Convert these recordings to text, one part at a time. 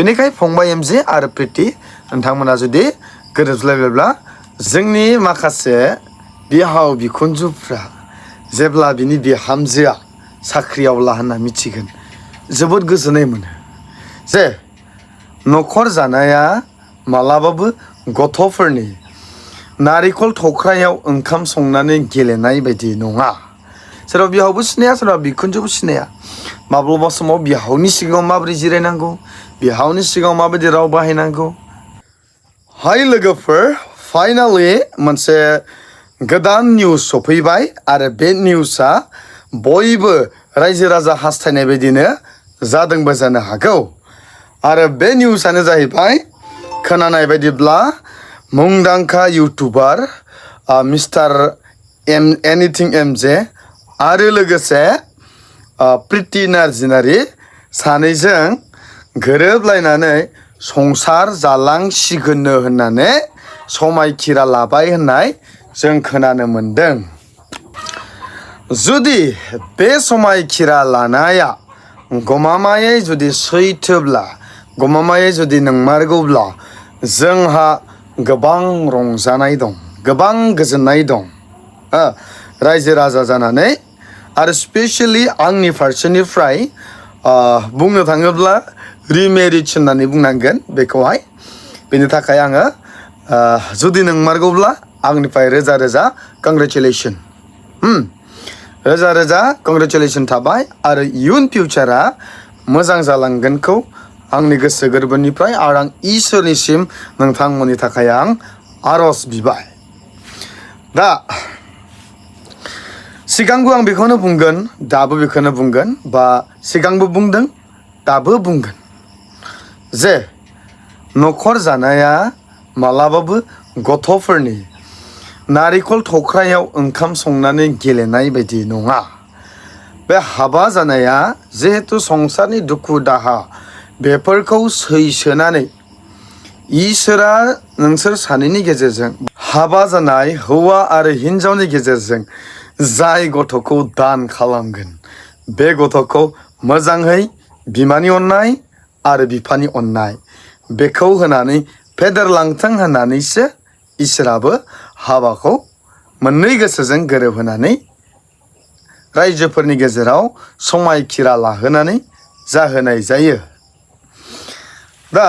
बेनिखाय फंबाय एमजे आरो प्रिति नोंथांमोना जुदि गोरोबलायबायब्ला जोंनि माखासे बिहाव बिखुनजोफ्रा जेब्ला बिनि बिहामजोआ साख्रियावला होनना मिथिगोन जोबोद गोजोननाय मोनो जे न'खर जानाया मालाबाबो गथ'फोरनि नारिखल थख्रायाव ओंखाम संनानै गेलेनाय बायदि नङा। सोरबा बिहावबो सिनाया सोरबा बिखुनजोबो सिनाया माब्लाबा समाव बिहावनि सिगाङाव माबोरै जिरायनांगौ बिहावनि सिगाङाव माबायदि राव बाहायनांगौ। हाय लोगोफोर, फाइनालि मोनसे गोदान निउस सफैबाय आरो बे निउसआ बयबो रायजो राजा हास्थायनाय बायदिनो जादोंबो जानो हागौ। आरो बे निउसआनो जाहैबाय खोनानाय बायदिब्ला मुंदांखा इउटुबार मिस्टार एनिथिं एमजे आरो लोगोसे प्रिति नार्जिनारि सानैजों गोरोबलायनानै संसार जालांसिगोननो होननानै समायखिरा लाबाय होननाय जों खोनानो मोनदों। जुदि बे समायखिरा लानाया गमामायै जुदि सैथोब्ला गमामायै जुदि नंमारगौब्ला जोंहा गोबां रंजानाय दं गोबां गोजोननाय दं रायजो राजा जानानै। आरो स्पेसियेलि आंनि फारसेनिफ्राय बुंनो थाङोब्ला रिमेरिज होननानै बुंनांगोन बेखौहाय। बेनि थाखाय आङो जुदि नंमारगौब्ला आंनिफ्राय रोजा रोजा कंग्रेचुलेसन रोजा रोजा कंग्रेचुलेसन थाबाय आरो इयुन फिउचारा मोजां जालांगोनखौ आंनि गोसो गोरबोनिफ्राय आरो आं इसोरनिसिम नोंथांमोननि थाखाय आं आर'ज बिबाय। दा सिगांबो आं बेखौनो बुंगोन दाबो बेखौनो बुंगोन बा सिगांबो बुंदों दाबो बुंगोन जे न'खर जानाया मालाबाबो गथ'फोरनि नारिखल थख्रायाव ओंखाम संनानै गेलेनाय बायदि नङा। बे हाबा जानाया जिहेतु संसारनि दुखु दाहा बेफोरखौ सैसोनानै इसोरा नोंसोर सानैनि गेजेरजों हाबा जानाय हौवा आरो हिन्जावनि गेजेरजों जाय गथ'खौ दान खालामगोन बे गथ'खौ मोजाङै बिमानि अननाय आरो बिफानि अननाय बेखौ होनानै फेदेरलांथों होननानैसो इसोराबो हाबाखौ मोननै गोसोजों गोरोबहोनानै रायजोफोरनि गेजेराव समायखिरा लाहोनानै जाहोनाय जायो। दा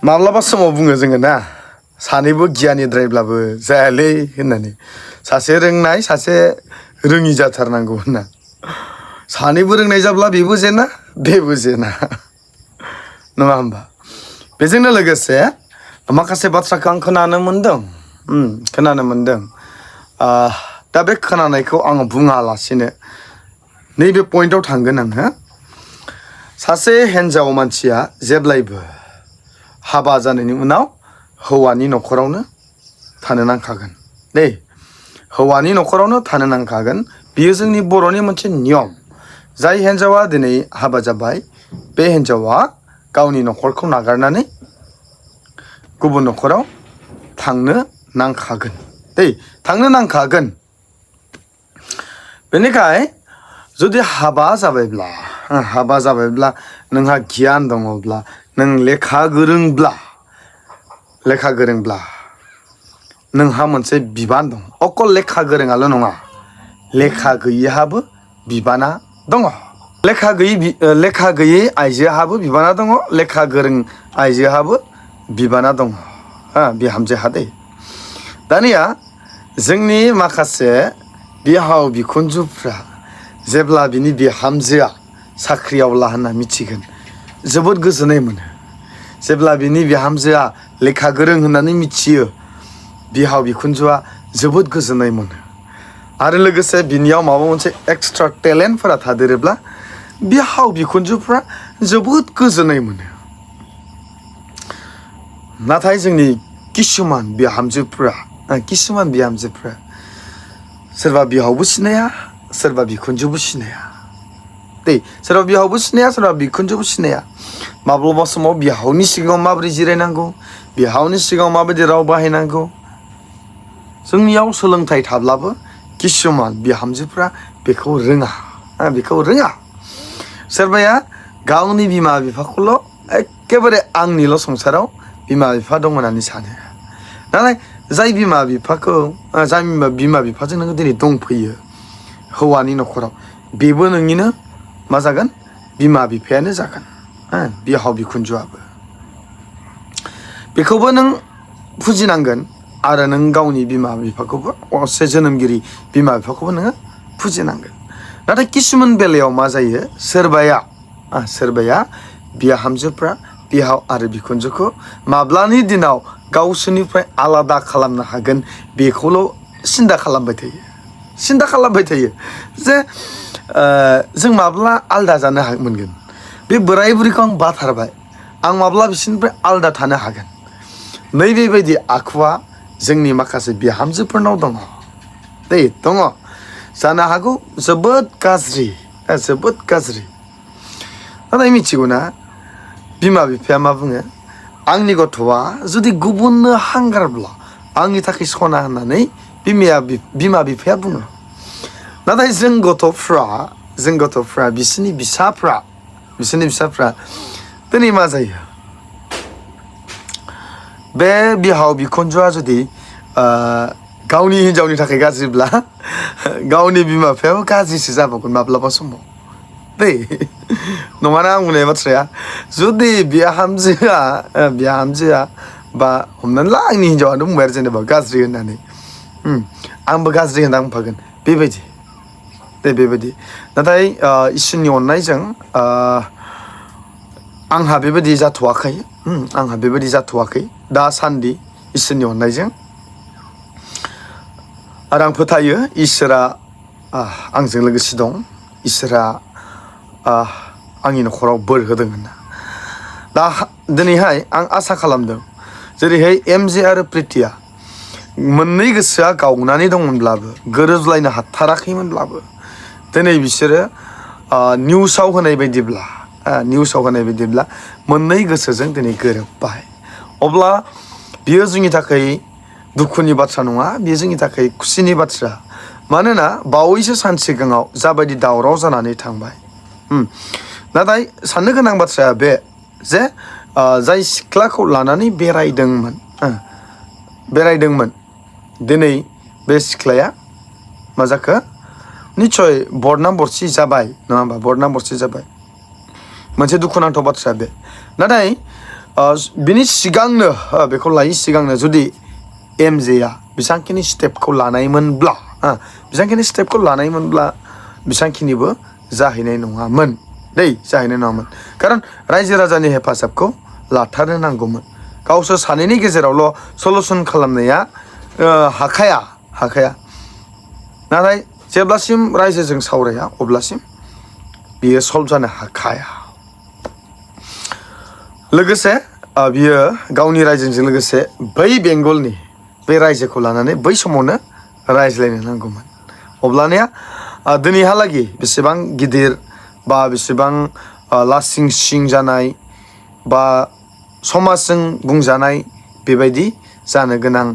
माब्लाबा समाव बुङो जोङो ना सानैबो गियानिद्रायब्लाबो जायालै होननानै सासे रोंनाय सासे रोङि जाथारनांगौ होनना। सानैबो रोंनाय जाब्ला बेबो जेना बेबो जेना नङा होमबा। बेजोंनो लोगोसे माखासे बाथ्राखौ आं खोनानो मोनदों दा बे खोनानायखौ आङो बुङालासिनो नैबे पइन्टआव थांगोन आङो। सासे हिन्जाव मानसिया जेब्लायबो हाबा जानायनि उनाव हौवानि न'खरावनो थानो नांखागोन दे हौवानि न'खरावनो थानो नांखागोन। बियो जोंनि बर'नि मोनसे नियम। जाय हिन्जावा दिनै हाबा जाबाय बे हिन्जावा गावनि न'खरखौ नागारनानै गुबुन न'खराव थांनो नांखागोन दे थांनो नांखागोन। बेनिखाय जुदि हाबा जाबायब्ला नोंहा गियान दङब्ला नों लेखा गोरोंब्ला नोंहा मोनसे बिबान दं। अकल लेखा गोरोङाल' नङा लेखा गैयिहाबो बिबाना दङ। लेखा गैयै आइजोहाबो बिबाना दङ लेखा गोरों आइजोहाबो बिबाना दङ बिहामजोहा दे। दानिया जोंनि माखासे बिहाव बिखुनजोफ्रा जेब्ला बिनि बिहामजोआ साख्रियावला होनना मिथिगोन जोबोद गोजोननाय मोनो। जेब्ला बिनि बिहामजोआ लेखा गोरों होननानै मिथियो बिहाव बिखुनजोआ जोबोद गोजोननाय मोनो। आरो लोगोसे बिनियाव माबा मोनसे एक्सट्रा टेलेन्टफोरा थादेरोब्ला बिहाव बिखुनजोफ्रा जोबोद गोजोननाय मोनो। नाथाय जोंनि किसुमान बिहामजोफ्रा सोरबा बिहावबो सिनाया सोरबा बिखुनजोबो सिनाया दे सोरबा बिहावबो सिनाया सोरबा बिखुनजोबो सिनाया। माब्लाबा समाव बिहावनि सिगाङाव माबोरै जिरायनांगौ बिहावनि सिगाङाव माबायदि राव बाहायनांगौ जोंनियाव सोलोंथाइ थाब्लाबो किसुमान बिहामजोफ्रा बेखौ रोङा। सोरबाया गावनि बिमा बिफाखौल' एखेबारे आंनिल' संसाराव बिमा बिफा दं होननानै सानो नाथाय जाय बिमा बिफाखौ जाय बिमा बिफाजों नोङो दिनै दंफैयो हौवानि न'खराव बेबो नोंनिनो मा जागोन बिमा बिफायानो जागोन बिहाव बिखुनजोआबो बेखौबो नों फुजिनांगोन आरो नों गावनि बिमा बिफाखौबो असे जोनोमगिरि बिमा बिफाखौबो नोङो फुजिनांगोन नाथाय किसुमान बेलायाव मा जायो सोरबाया बिहामजोफ्रा बिहाव आरो बिखुनजोखौ माब्लानि दिनाव गावसोरनिफ्राय आलादा खालामनो हागोन बेखौल' सिन्था खालामबाय थायो जे जों माब्ला आलादा जानो मोनगोन बे बोराय बुरैखौ आं बाथारबाय आं माब्ला बिसोरनिफ्राय आलादा थानो हागोन नैबेबायदि आखुवा जोंनि माखासे बिहामजोफोरनाव दङ जानो हागौ जोबोद गाज्रि नाथाय मिथिगौ ना बिमा बिफाया मा बुङो आंनि गथ'आ जुदि गुबुननो हांगारब्ला आंनि थाखाय सना होननानै बिमा बिफाया बुङो नाथाय जों गथ'फ्रा बिसोरनि फिसाफ्रा दिनै मा जायो बे बिहाव बिखुनजोआ जुदि गावनि हिन्जावनि थाखाय गाज्रिब्ला गावनि बिमा बिफायाबो गाज्रिसो जाबावगोन माब्लाबा समाव नङाना आं बुंनाय बाथ्राया जुदि बिहामजोआ बा हमनानै ला आंनि हिन्जावानो बुंबाय आरो जेनेबा गाज्रि होननानै आंबो गाज्रि होनना बुंफागोन बेबायदि नाथाय इसोरनि अननायजों आंहा बेबायदि जाथ'वाखै दासान्दि इसोरनि अननायजों आरो आं फोथायो इसोरा आंजों लोगोसे दं इसोरा आंनि न'खराव बोर होदों होनना दा दिनैहाय आं आसा खालामदों जेरैहाय एमजे आरो प्रितिया मोननै गोसोआ गावनानै दंमोनब्लाबो गोरोबलायनो हाथाराखैमोनब्लाबो दिनै बिसोरो निउसाव होनाय बायदिब्ला मोननै गोसोजों दिनै गोरोबबाय अब्ला बियो जोंनि थाखाय दुखुनि बाथ्रा नङा बेयो जोंनि थाखाय खुसिनि बाथ्रा मानोना बावैसो सान सिगाङाव जाबायदि दावराव जानानै थांबाय नाथाय साननो गोनां बाथ्राया बे जे जाय सिख्लाखौ लानानै बेरायदोंमोन दिनै बे सिख्लाया मा जाखो निस्सय बरनाम बरसि जाबाय नङा होमबा मोनसे दुखुनांथाव बाथ्रा बे नाथाय बिनि सिगांनो बेखौ लायै सिगांनो जुदि एमजेआ बेसांखिनि स्टेपखौ लानायमोनब्ला बेसांखिनिबो जाहैनाय नङामोन खारन रायजो राजानि हेफाजाबखौ लाथारनो नांगौमोन गावसोर सानैनि गेजेरावल' सलुसन खालामनाया हाखाया नाथाय जेब्लासिम रायजोजों सावराया अब्लासिम बियो सल्भ जानो हाखाया लोगोसे बियो गावनि रायजोजों लोगोसे बै बेंगलनि बे रायजोखौ लानानै बै समावनो रायज्लायनो नांगौमोन अब्लानिया दिनैहालागै बेसेबां गिदिर बा बेसेबां लासिं सिं जानाय बा समाजजों बुंजानाय बेबायदि जानो गोनां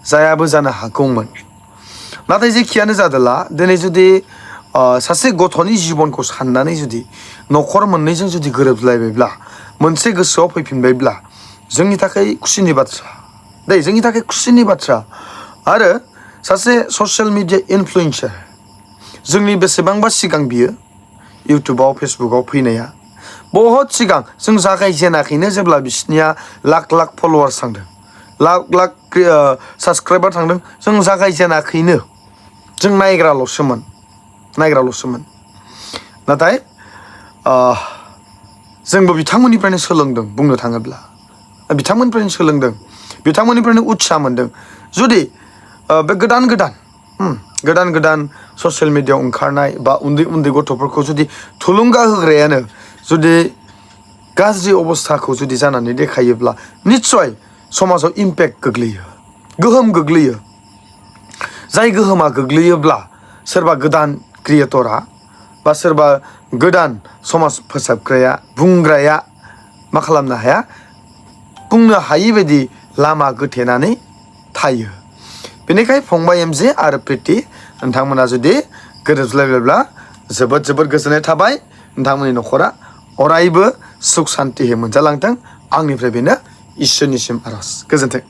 जायाबो जानो हागौमोन नाथाय जेखियानो जादोला दिनै जुदि सासे गथ'नि जिबनखौ साननानै जुदि न'खर मोननैजों जुदि गोरोबलायबायब्ला मोनसे गोसोआव फैफिनबायब्ला जोंनि थाखाय खुसिनि बाथ्रा आरो सासे ससियेल मिडिया इनफ्लुएन्सार जोंनि बेसेबांबा सिगां बियो इउटुबाव फेसबुकाव फैनाया बहुत सिगां जों जागायजेनाखैनो जेब्ला बिसनिया लाख फलोवार्स थांदों लाख साबसक्राइबार थांदों जों जागायजेनाखैनो जों नायग्राल'सोमोन नाथाय जोंबो बिथांमोननिफ्रायनो सोलोंदों बुंनो थाङोब्ला बिथांमोननिफ्रायनो उत्सा मोनदों जुदि बे गोदान ससियेल मिडियायाव ओंखारनाय बा उन्दै गथ'फोरखौ जुदि थुलुंगा होग्रायानो जुदि गाज्रि अबस्थाखौ जुदि जानानै देखायोब्ला निस्सय समाजाव इम्पेक्ट गोहोम गोग्लैयो जाय गोहोमा गोग्लैयोब्ला सोरबा गोदान क्रिएटरा बा सोरबा गोदान समाज फोसाबग्राया बुंग्राया मा खालामनो हाया बुंनो हायि बायदि लामा गोथेनानै थायो बेनिखाय फंबाय एमजे आरो प्रिति नोंथांमोना जुदि गोरोबलायबायब्ला जोबोद गोजोननाय थाबाय नोंथांमोननि न'खरा अरायबो सुख सान्तिहै मोनजालांथों आंनिफ्राय बेनो इसोरनिसिम आर'ज गोजोन्थों